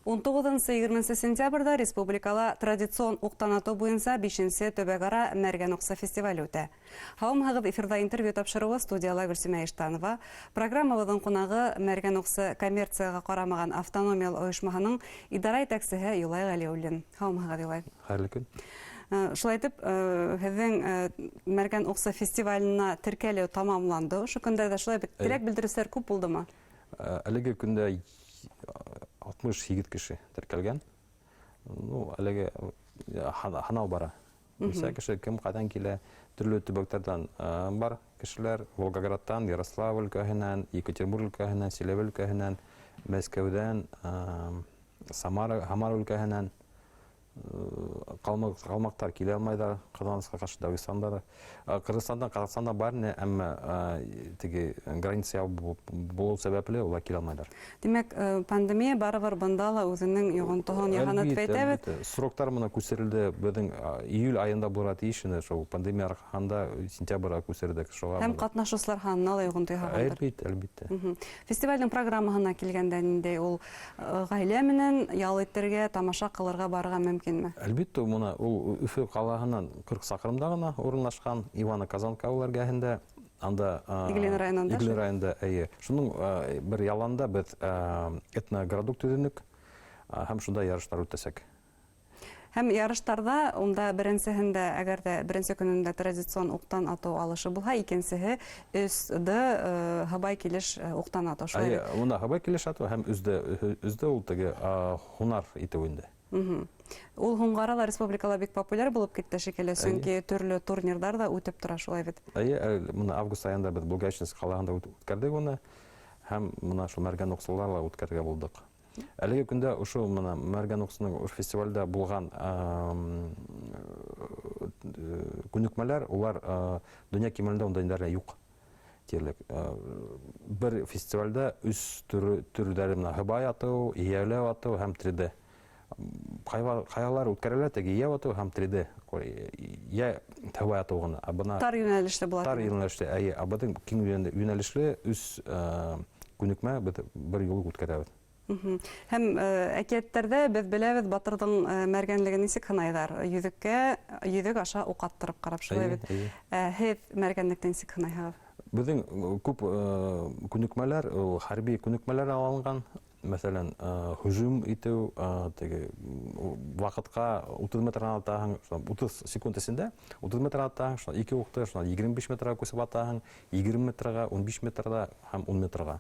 19-20 сентябрҙә республикала традицион уҡтан атыу буйынса бишенсе төбәк-ара «Мәргән уҡсы» фестивале үтә. Һаумыһығыҙ, эфирҙа интервью тапшырыуы, студияла Гөлсимә Иштанова. Программабыҙҙың ҡунағы — «Мәргән уҡсы» коммерцияға ҡарамаған автономиялы ойошмаһының идара етәксеһе Юлай Ғәлиуллин. Һаумыһығыҙ, Юлай! Хәйерле көн! Шулай итеп, һеҙҙең «Мәргән уҡсы» фестиваленә теркәлеү тамамланды. Ошо көндәрҙә, шулай бит? Теләк белдереүселәр күп булдымы? Әлеге көндә 68 кеше теркәлгән. Ну, әлеге һанау бара. Нисә кеше, кем ҡайҙан килә, төрлө төбәктәрҙән бар кешеләр: Волгоградтан, Ярославль өлкәһенән, Екатеринбург өлкәһенән, Силәбе өлкәһенән, Мәскәүҙән, Самара, Һамар өлкәһенән, ҡалмаҡтар килә алмайҙар, ҡыҙғанысҡа ҡаршы, Дагестанда да. Ҡырғыҙстандан, Ҡаҙағстанда бар ине, әммә теге граница ябыҡ булыу сәбәпле улар килә алмайҙар. Тимәк, пандемия барыбер бында ла үҙенең йоғонтоһон яһаны тип әйтәбеҙ. Әлбиттә, сроктар менән күсерелде. Беҙҙең июль айында булырға тейеш ине, шул пандемия арҡаһында сентябргә күсерҙек. Шуға Һәм ҡатнашыусылар һанына ла йоғонто яһағандыр. Әлбиттә, әлбиттә. Фестивалдең программаһына килгәндә, ниндәй ул? Ғаилә менән ял итергә, тамаша ҡылырға барырға мөмкинме? Әлбиттә, мына ул Өфө ҡалаһынан 40 саҡрымда ғына урынлашҡан, Ивано-Казанка ауылы эргәһендә. Анда Иглин районында. Иглин районында, эйе. Шуның бер яланда беҙ этногородок төҙөнөк һәм шунда ярыштар үтәсәк. Һәм ярыштарҙа унда беренсеһендә, әгәр ҙә беренсе көнөндә традицион уҡтан атыу алышы булһа, икенсеһе 3D, һыбай килеш уҡтан атыу. Шулай бит? Унда һыбай килеш атыу һәм 3D, 3D ул теге һунар итеү инде. Ул һуңғара ла республикала бик популяр булып китте шикелле, сөнки төрлө турнирҙар ҙа үтеп тора, шулай бит? Эйе, мына август айында беҙ Благовещенск ҡалаһында үткәрҙек уны һәм мына шул Мәргән уҡсылар ла үткәрергә булдыҡ. Әлеге көндә ошо мына Мәргән уҡсының фестивалдә булған күнекмәләр, улар донъя кимәлендә ундай нәмәләр юҡ тиерлек. Бер фестивалдә өс төрҙәре: мына һыбай атыу, йәйләү атыу һәм 3D. Ҡайһылар үткәрәләр теге йәйәү атыу һәм 3D, йә һыбай атыу ғына. Ә бына тар йүнәлешле була. Тар йүнәлешле, эйе. Ә беҙҙең киң йүнәлешле өс күнекмә беҙ бер юлы үткәрәбеҙ. Һәм әкиәттәрҙә беҙ беләбеҙ, батырҙың мәргәнлеген нисек һынайҙар? Йөҙөккә, йөҙөк аша уҡ аттырып ҡарап, шулай бит? Ә һеҙ мәргәнлекте нисек һынайһығыҙ? Беҙҙең күп күнекмәләр ул хәрби күнекмәләр алынған. Мәҫәлән, һөжүм итеү, теге ваҡытҡа 30 метрҙан атаһың, 30 секунд эсендә 30 метр атаһың, шунан ике уҡты, шунан 25 метрға күсеп атаһың, 20 метрға, 15 метрҙа һәм 10 метрға.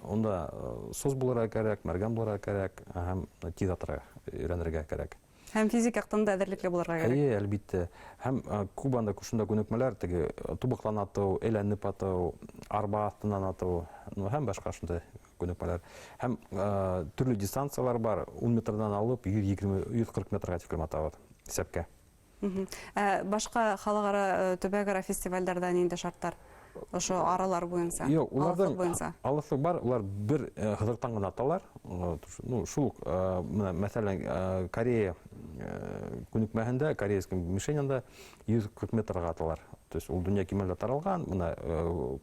Унда сос булырға кәрәк, мәргән булырға кәрәк һәм тиҙ атырға өйрәнергә кәрәк. Һәм физик яҡтан да әҙерлекле булырға кәрәк. Эйе, әлбиттә. Һәм күп анда шунда күнекмәләр: теге тубыҡтан атыу, әйләнеп атыу, арба аҫтынан атыу, ну, һәм башҡа шундай күнекмәләр. Һәм төрлө дистанциялар бар, 10 метрҙан алып 120, 140 метрға тиклем атабыҙ иҫәпкә. Ә башҡа халыҡ-ара, төбәк-ара фестивалдәрҙә ниндәй шарттар? Ошо аралар буйынса? Юҡ, уларҙың алыҫлыҡ буйынса. Алыҫлыҡ бар, улар бер һыҙыҡтан ғына аталар. Ну, шул уҡ, мына, мәҫәлән, Корея күнекмәһендә, корейский мишенянда 140 метрға аталар. То есть ул донъя кимәлдә таралған, мына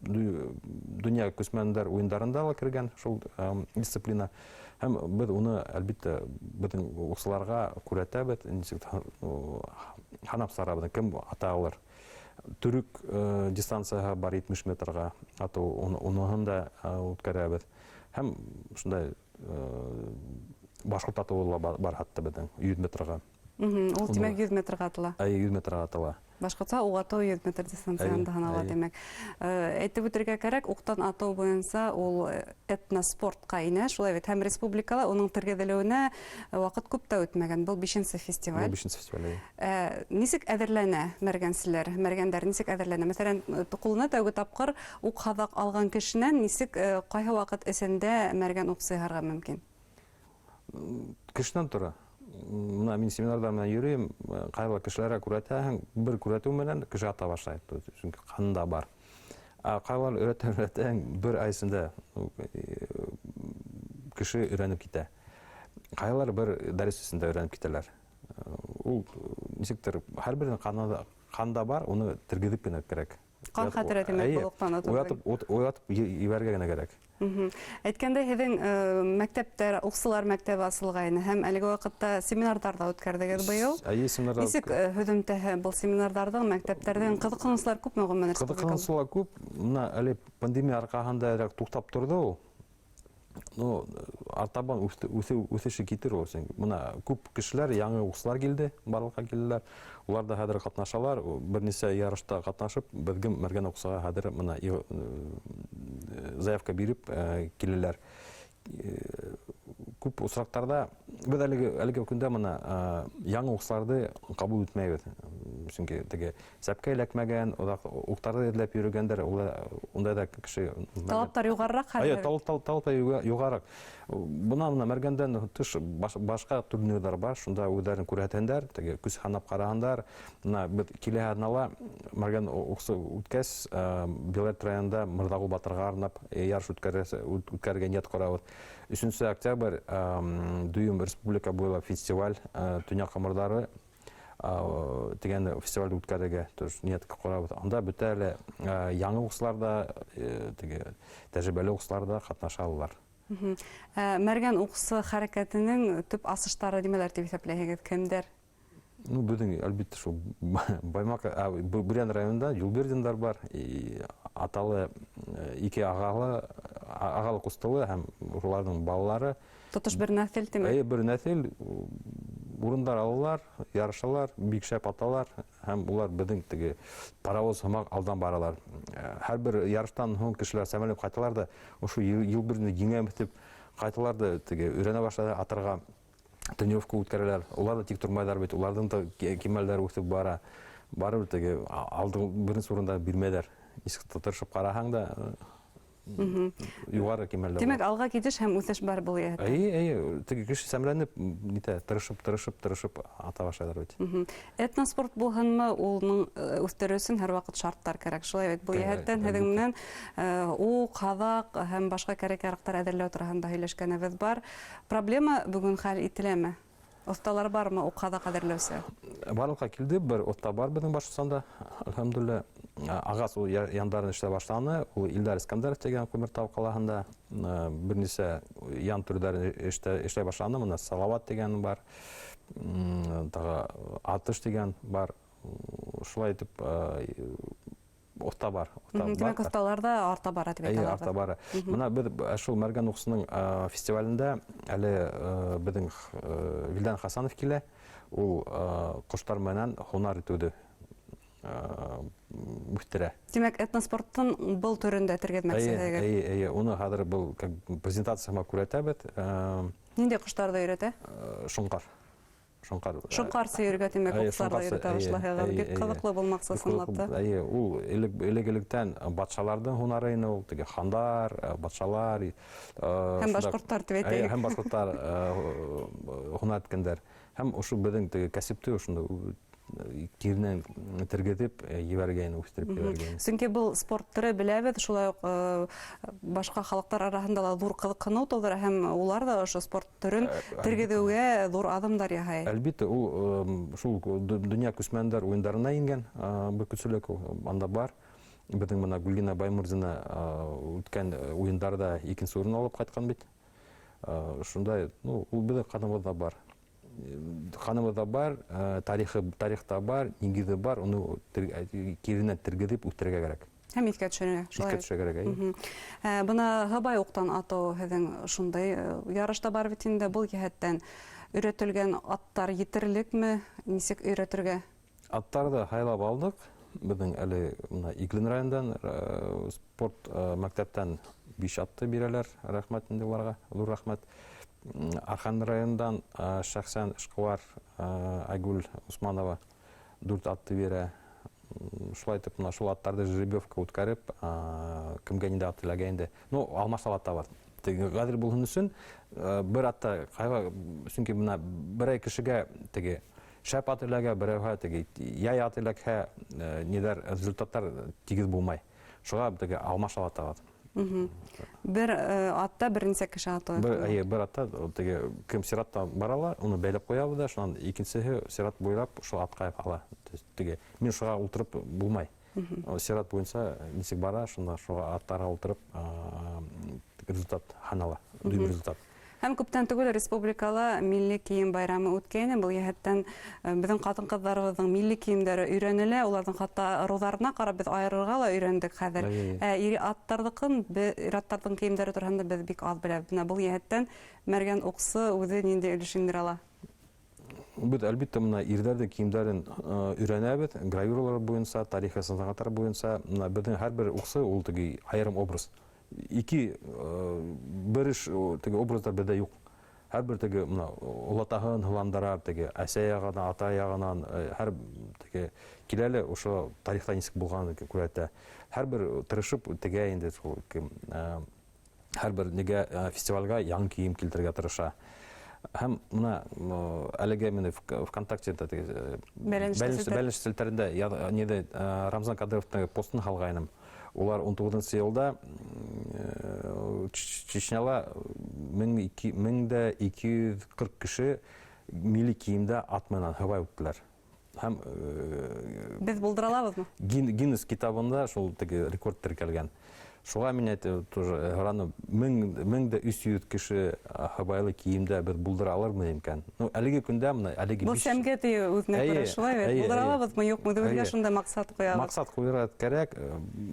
донъя күсмәндәр уйындарында ла кергән шул дисциплина. Һәм беҙ уны, әлбиттә, беҙҙең уҡсыларға күрһәтәбеҙ, нисек һанап сығарабыҙ, кем ата алыр. Төрөк дистанцияһы бар, 70 метрға атыу, уныһын да үткәрәбеҙ. Һәм шундай башҡорт атыуы ла бар хатта беҙҙең 100 метрға. Ул, тимәк, 100 метрға атыла. Эйе, 100 метрға атыла. Башҡортса уҡ атыу 100 метр дистанцияһында һанала, тимәк. Әйтеп үтергә кәрәк, уҡтан атыу буйынса ул этноспортҡа инә, шулай бит? Һәм республикала уның тергеҙелеүенә ваҡыт күп тә үтмәгән. Был бишенсе фестиваль. Был бишенсе фестиваль, эйе. Нисек әҙерләнә мәргәнселәр, мәргәндәр нисек әҙерләнә? Мәҫәлән, ҡулына тәүге тапҡыр уҡ һаҙаҡ алған кешенән нисек, ҡайһы ваҡыт эсендә мәргән уҡсы яһарға мөмкин? Кешенән тора. Мына мин семинарҙар менән йөрөйөм, ҡайһы кешеләргә күрһәтәһең, бер күрһәтеү менән кеше ата башлай, сөнки ҡанында бар. Ә ҡайһылар өйрәтә, өйрәтәһең, бер ай эсендә кеше өйрәнеп китә. Ҡайһылар бер дәрес эсендә өйрәнеп китәләр. Ул нисектер һәр береһенең ҡанында бар, уны тергеҙеп кенә кәрәк. Ҡан хәтере, тимәк, был уҡтан атыу. Уятып ебәрергә генә кәрәк. Әйткәндәй, һеҙҙең мәктәптәр, уҡсылар мәктәбе асылғайны һәм әлеге ваҡытта семинарҙар ҙа үткәрҙегеҙ быйыл. Эйе, семинарҙар. Нисек һөҙөмтәһе был семинарҙарҙың, мәктәптәрҙең? Ҡыҙыҡһыныусылар күпме ғөмүмән республикала? Ҡыҙыҡһыныусылар күп. Бына әле пандемия арҡаһында әҙерәк туҡтап торҙо ул. Ну, артабан үҫеше китер ул. Бына күп кешеләр, яңы уҡсылар килде, барлыҡҡа килделәр. Улар да хәҙер ҡатнашалар. Бер нисә ярышта ҡатнашып, беҙгә мәргән уҡсыға хәҙер бына заявка биреп киләләр. Күп осраҡтарҙа беҙ әлеге көндә бына яңы уҡсыларҙы ҡабул итмәйбеҙ. Сөнки теге сәпкә эләкмәгән, оҙаҡ уҡтарҙы эҙләп йөрөгәндәр, ундай ҙа кеше Талаптар юғарыраҡ хәҙер. Эйе, талаптар юғарыраҡ. Бына мәргәндән тыш башҡа турнирҙар бар, шунда үҙҙәрен күрһәтһендәр, теге көс һанап ҡараһындар. Бына беҙ киләһе аҙнала мәргән уҡсы үткәс, Белорет районында Мырҙағол батырға арнап ярыш үткәрергә ниәт ҡорабыҙ. 3 октябрь, Дөйөм республика буйлап фестиваль, Төньяҡ ҡамырҙары тигән фестиваль үткәрергә ниәт ҡорабыҙ. Анда бөтә әле яңы уҡсылар да, теге тәжрибәле уҡсылар да ҡатнаша алалар. Мәргән уҡсы хәрәкәтенең төп асыштары нимәләр тип иҫәпләйһегеҙ? Кемдәр? Ну, беҙҙең, әлбиттә, шул Баймаҡ, Бөрйән районында Юлбирҙиндар бар, и аталы, ике ағалы, ағалы ҡустылы һәм уларҙың балалары. Тотош бер нәҫел, тимәк? Эйе, бер нәҫел. Урындар алалар, ярышалар, бик шәп аталар һәм улар беҙҙең теге паровоз һымаҡ алдан баралар. Һәр бер ярыштан һуң кешеләр сәмәләп ҡайталар ҙа, ошо Юлбирҙинды еңәбеҙ тип ҡайталар ҙа, теге өйрәнә башлай атырға, тренировка үткәрәләр. Улар ҙа тик тормайҙар бит, уларҙың да кимәлдәре үҫеп бара. Барыбер теге алдың беренсе урында бирмәйҙәр. Нисек тырышып ҡараһаң да, юғары кимәлдә Тимәк, була. алға китеш һәм үҫеш бар был йәһәттән. Эйе, эйе, теге кеше сәмләнеп, нитә, тырышып, тырышып, тырышып ата башлайҙар бит. Этноспорт булһынмы, уның үҫтереү өсөн һәр ваҡыт шарттар кәрәк. Шулай бит, был йәһәттән һеҙҙең менән уҡ, һаҙаҡ һәм башҡа кәрәк-яраҡтар әҙерләү тураһында һөйләшкәнебеҙ бар. Проблема бөгөн хәл ителәме? Оҫталар бармы уҡ һаҙаҡ әҙерләүсе? Барлыҡҡа килде, бер оҫта бар беҙҙең Башҡортостанда, әлхәмдүлилләһ. Ағас ул яндарын эшләй башланы. Ул Илдар Искәндәров тигән Күмертау ҡалаһында, бер нисә ян төрҙәрен эшләй башланы. Бына Салават тигән бар, тағы Атыш тигән бар. Шулай итеп, оҫта бар, оҫта бар. Тимәк, оҫталар ҙа арта бара тип Эйе, әйтә арта алабыҙ. бара. Бына беҙ шул Мәргән уҡсының фестивалендә әле беҙҙең Вилдан Хасанов килә. Ул ҡоштар менән һунар итеүҙе үҫтерә. Тимәк, этноспорттың был төрөн дә тергеҙмәксеһегеҙ. Эйе, эйе, эйе. Уны хәҙер был как презентация һымаҡ күрһәтәбеҙ. Ниндәй ҡоштарҙы өйрәтә? Шоңҡар. Шоңҡар. Шоңҡар сөйөргә, тимәк, Эйе, уҡсыларҙы шоңҡар өйрәтә эйе, башлайһығыҙ. эйе, Бик эйе. ҡыҙыҡлы булмаҡсы Бик ҡыҙыҡлы ысынлап та. Эйе, ул элек-электән батшаларҙың һунары ине ул, теге хандар, батшалар, Һәм шунда башҡорттар тип Эйе, әйтәйек. һәм башҡорттар һунар иткәндәр. Һәм ошо беҙҙең теге кәсепте ошондо киренән тергеҙеп ебәргәйне, үҫтереп ебәргәйне. Сөнки был спорт төрө беләбеҙ, шулай уҡ башҡа халыҡтар араһында ла ҙур ҡыҙыҡһыныу тыуҙыра һәм улар ҙа ошо спорт төрөн тергеҙеүгә ҙур аҙымдар яһай. Әлбиттә, ул шул донъя күсмәндәр уйындарына ингән бөркөтсөлөк ул анда бар. Беҙҙең бына Гөлгинә Баймурзина үткән уйындарҙа икенсе урын алып ҡайтҡан бит. Шундай, ул беҙҙең ҡаныбыҙҙа бар. Ҡаныбыҙҙа бар, тарихта бар, нигеҙе бар, уны киренән тергеҙеп үҫтерергә кәрәк. Һәм иҫкә төшөрөргә, шулай Иҫкә төшөрөргә кәрәк, әйе. Бына һыбай уҡтан атыу һеҙҙең шундай ярышта бар бит инде. Был йәһәттән өйрәтелгән аттар етерлекме? Нисек өйрәтергә? Аттарҙы һайлап алдыҡ. Беҙҙең әле бына Иглин райондан спорт мәктәптән 5 атты бирәләр. Рәхмәт инде уларға, ҙур рәхмәт. Архан райондан шәхсән эшҡыуар Айгүл Усманова 4 атты бирә. Шулай итеп, бына шул аттарҙы жеребьевка үткәреп, кемгә ниндәй ат теләгән инде. Ну, алмашлап ат та бар. Теге ғәҙел булһын өсөн бер атта ҡайға, сөнки бына берәй кешегә теге шәп ат эләгә, берәүһә теге яй ат эләкһә, ниҙәр результаттар тигеҙ булмай. Шуға теге алмашлап ат та бар. Бер атта бер нисә кеше аты Бер, бар. әйе, бер атта теге кем сиратта бара ала, уны бәйләп ҡуябыҙ ҙа, шунан икенсеһе сират буйлап шул атҡа ала. То есть теге мин шуға ултырып булмай. Сират буйынса нисек бара, шунда шуға аттарға ултырып результат һанала, дөйөм результат. Һәм күптән түгел республикала милли кейем байрамы үткәйне. Был йәһәттән беҙҙең ҡатын-ҡыҙҙарыбыҙҙың милли кейемдәре өйрәнелә, уларҙың хатта ырыуҙарына ҡарап беҙ айырырға ла өйрәндек хәҙер. Ә ир-аттарҙыҡын, ир-аттарҙың кейемдәре тураһында беҙ бик аҙ беләбеҙ. Бына был йәһәттән мәргән уҡсы үҙе ниндәй өлөш индерә ала? Беҙ, әлбиттә, бына ирҙәрҙең кейемдәрен өйрәнәбеҙ, гравюралар буйынса, тарихи сәнғәттәр буйынса. Бына беҙҙең һәр бер уҡсы ул теге айырым образ. Ике бер эш, теге образдар беҙҙә юҡ. Һәр бер теге бына олатаһын һыландыра, теге әсә яғынан, ата яғынан, һәр теге килә лә ошо тарихта нисек булғанын күрһәтә. Һәр бер тырышып теге инде шул кем, һәр бер нигә, фестивальгә яңы кейем килтерергә тырыша. Һәм бына, әлегә мин ВКонтактеда теге, Бәйләнеш селтәр. бәйләнеш селтәрендә ниҙе, Рамзан Кадыровтың постын һалғайным. Улар ун туғыҙынсы йылда Чечняла мең дә ике йөҙ ҡырҡ кеше милли кейемдә ат менән һыбай үттеләр. Һәм Беҙ булдыра алабыҙмы? Гиннес китабында шул теге рекорд теркәлгән. Шуға мин әйтеп, тоже һораным, мең дә өс йөҙ кеше һыбайлы кейемдә беҙ булдыра алырмы икән? Ну, әлеге көндә бына, әлеге Был биш сәмгә тейеү үҙенә күрә Эйе, шулай бит. эйе, Булдыра эйе. алабыҙмы, юҡмы? Үҙебеҙгә Эйе. шундай маҡсат ҡуябыҙ. Маҡсат ҡуйырға кәрәк.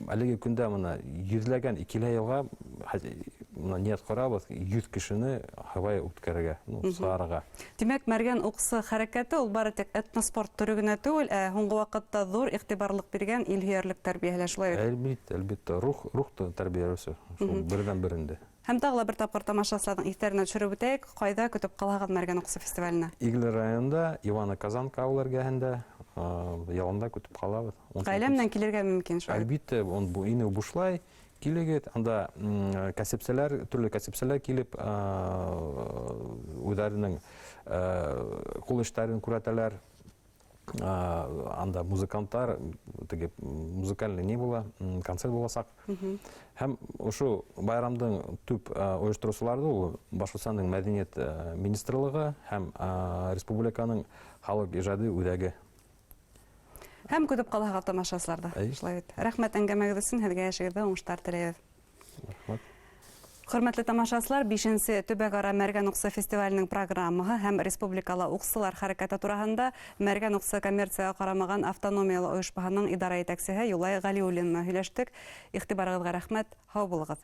Әлеге көндә бына йөҙләгән килә йылға, бына ниәт ҡорабыҙ, 100 кешене һыбай үткәрергә, ну, сығарырға. Тимәк, мәргән уҡсы хәрәкәте ул бары тик этноспорт төрө генә түгел, ә һуңғы ваҡытта ҙур иғтибарлыҡ биргән илһөйәрлек тәрбиәһе лә шулай бит. Әлбиттә, әлбиттә, рух тәрбиәләүсе, шул берҙән бер инде. Һәм тағы ла бер тапҡыр тамашасыларҙың иҫтәренә төшөрөп үтәйек, ҡайҙа көтөп ҡалаһығыҙ мәргән уҡсы фестиваленә? Игле районында, Ивано Казанка ауыл эргәһендә, яланда көтөп ҡалабыҙ. Ун Ғаилә менән килергә мөмкин шулай? Әлбиттә, он бу инеү бушлай. Килегеҙ, анда, кәсепселәр, төрлө кәсепселәр килеп, үҙҙәренең, ҡул эштәрен күрһәтәләр. Анда музыканттар, теге музыкальный не була, концерт буласаҡ. Һәм ошо байрамдың төп ойоштороусылары ул Башҡортостандың мәҙәниәт министрлығы һәм республиканың халыҡ ижады үҙәге. Һәм көтөп ҡалаһығыҙ тамашасыларҙы. Әйе. Шулай бит. Рәхмәт әңгәмәгеҙ өсөн, һеҙгә эшегеҙҙә уңыштар теләйбеҙ. Рәхмәт. Хөрмәтле тамашасылар, 5-нсе төбәк-ара Мәргән уҡсы фестиваленең программаһы һәм республикала уҡсылар хәрәкәте тураһында Мәргән уҡсы коммерцияға ҡарамаған автономиялы ойошмаһының идара етәксеһе Юлай Ғәлиуллин менән һөйләштек. Иғтибарығыҙға рәхмәт, һау булығыҙ.